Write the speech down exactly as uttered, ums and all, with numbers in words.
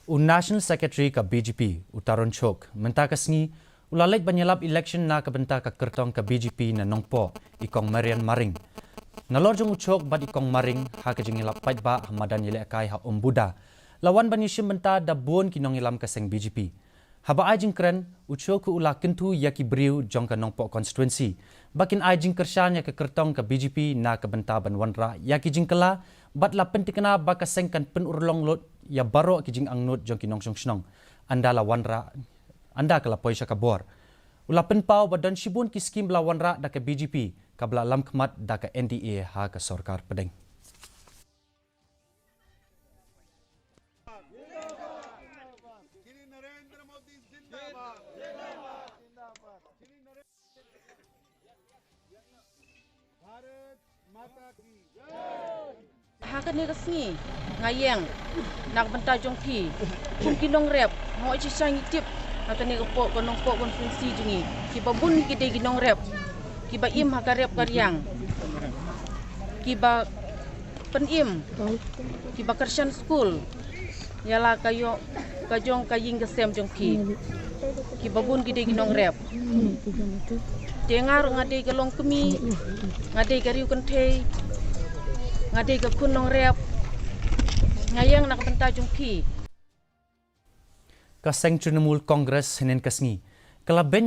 U National Secretary ka B J P, u Tarun Chugh, mynta ka sngi u la leit ban ïalap election na ka bynta ka kyrtong ka B J P na Nongpoh, i Kong Marian Maring. Nalor jong u Chugh bad i Kong Maring ha ka jingïalap paidbah ha madan ïalehkai ha Umbuda, la wan ban ïashim bynta da bun ki nongïalam ka seng B J P. Haba ai jingkren, u Chugh u la kyntu ïa ki briew jong ka Nongpoh constituency ba kin ai jingkyrshan ïa ka kyrtong ka B J P na ka bynta ban wanrah ïa ki jingkylla, bad la pyntikna ba ka seng kan pynurlong lut ïa baroh ki jingangnud jong ki nongshong shnong ynda la wanrah, ynda ka la poi sha ka bor. U la pynpaw ba don shibun ki skim ba la wanrah da ka B J P kaba la lamkhmat da ka N D A ha ka sorkar pdeng. Ha kane ka sngi nga ïeng na ka bynta jong phi kum ki nongrep. Nga ong shisha ngi tip ha kane ka pdeng ka Nongpoh constituency jong ngi, kiba bun ki dei ki nongrep kiba im ha ka rep ka riang, kiba pynim, kiba kyrshan skul ïa la ka ïoh ka jong ka ïing ka sem jong phi. Kiba bun ki dei ki nongrep. Te nga ruh nga dei ka longkmie, nga dei ka riewkynthei, nga dei ka khun nongrep. Nga ïeng na ka bynta jong phi. Ka seng Trinamool Congress hynnin ka sngi ka la beiñ